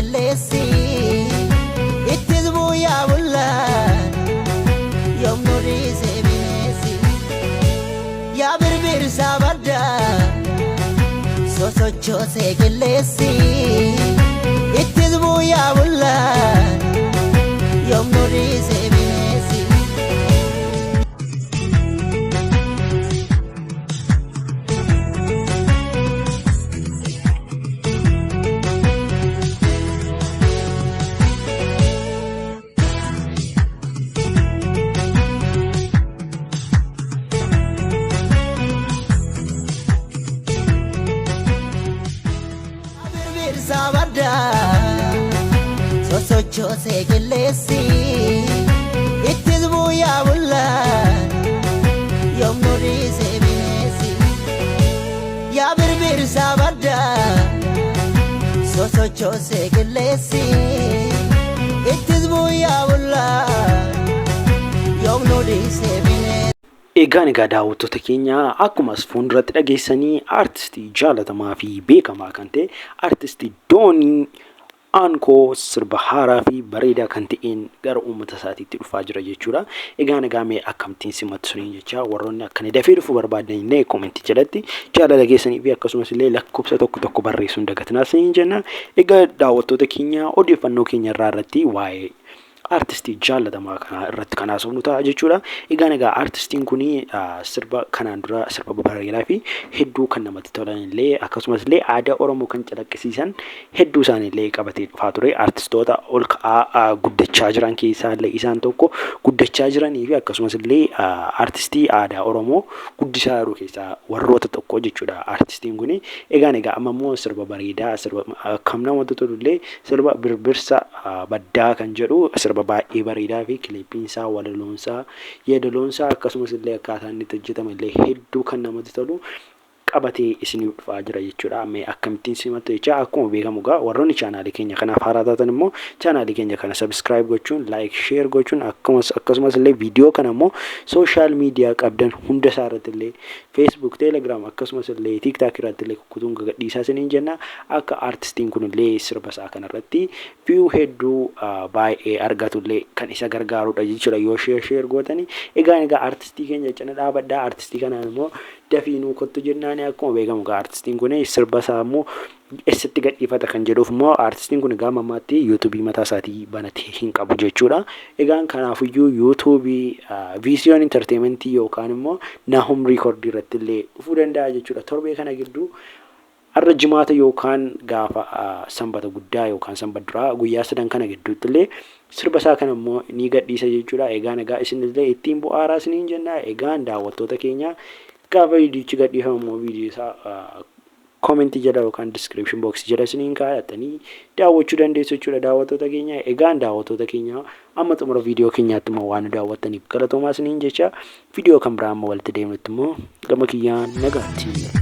qilleessi ittis bu'aa bullaan yoom nu dhiisee bineensi yaa birbirsa baddaa sosochoosee qilleessi ittis bu'aa bullaan yoom nu dhiisee bineensi. Birbirsa baddaa sosochoosee qilleessi ittis bu'aa bullaan yoom nu dhiisee bineensi yaa birbirsa baddaa sosochoosee qilleessi ittis bu'aa bullaan yoom nu dhiisee bineensi. Egaan egaa daawwattoota keenya, akkuma as fuulduratti dhageessanii, aartistii jaalatamaa fi beekamaa kan ta'e aartistii Doonii Aankoo sirba haaraa fi bareedaa kan ta'een gara uummata isaatiitti dhufaa jira jechuudha. Egaan egaa mee akkamittiin simattu suniin jecha, warroonni akka inni dafee dhufu barbaadan illee koomentii jalatti jaalala keessanii fi akkasumas illee lakkoofsa tokko tokko barreessuun dagatinaa suniin jenna. Egaa daawwattoota keenya, odeeffannoo keenya irraa irratti waa'ee aartistii jaalatamaa kanaa irratti kan haasofnu ta'a jechuudha. Egaan egaa aartistiin kun sirba kanaan dura sirba bareedaa fi hedduu kan namatti tolan illee, akkasumas illee aadaa Oromoo kan calaqqisiisan hedduu isaanii illee qabatee dhufaa ture. Aartistoota ol ka'aa guddachaa jiran keessaa illee isaan tokko, guddachaa jiranii fi akkasumas illee aartistii aadaa Oromoo guddisaa jiru keessaa warroota tokko jechuudha aartistiin kun. Egaan egaa amma immoo sirba bareedaa, sirba akkam namatti tolu illee, sirba Birbirsa Baddaa kan jedhu, sirba baay'ee bareedaa fi kiliippiin isaa, walaloonsaa, yeedaloonsaa, akkasumas illee akkaataa inni itti hojjetame illee hedduu kan namatti tolu qabatee isiniif dhufaa jira jechuudha. Mee akkamittiin simattu jecha, akkuma beekamu egaa warroonni chaanaalii keenya kanaaf haaraa taatan immoo chaanaalii keenya kana subscribe gochuun, like, share gochuun, akkasumas illee viidiyoo kana immoo social media qabdan hunda isaa irratti illee, Facebook, Telegram, akkasumas illee TikTok irratti illee kukkutuun gadhiisaa isiniin jenna. Akka aartistiin kun illee sirba isaa kanarratti view hedduu baay'ee argatu illee kan isa gargaarudha jechuudha yoo share share gootanii. Egaa egaa aartistii keenya cina dhaabadhaa, aartistii kanaan immoo dafii nuu kottu jennaani. Akkuma beekamu egaa aartistiin kun sirba isaa immoo eessatti gadhiifata kan jedhuuf immoo, aartistiin kun egaa ammaatti yuutuubii mataa isaatii banatee hin qabu jechuudha. Egaan kanaafiyyuu yuutuubii Viisiyoon Entertainmentii yookaan immoo Nahum Riikordii irratti illee dhufuu danda'a jechuudha. Torbee kana gidduu, har'a Jimaata yookaan gaafa Sanbata Guddaa yookaan Sanbata Duraa, guyyaa sadan kana gidduutti illee sirba isaa kana immoo ni gadhiisa jechuudha. Egaan egaa isin illee ittiin bu'aaraa isiniin jenna. Egaan daawwattoota keenya, gaafa viidiyichi gadhiifamu immoo viidiyoo isaa koomentii jala yookaan description box jala isiniin kaa'atanii daawwachuu dandeessu jechuudha, daawwattoota keenya. Egaan daawwattoota keenya, amma xumura viidiyoo keenyaatti immoo waan nu daawwattaniif galatoomaa isiniin jecha, viidiyoo kan biraa amma walitti deemnutti immoo gama kiyyaan nagaatti.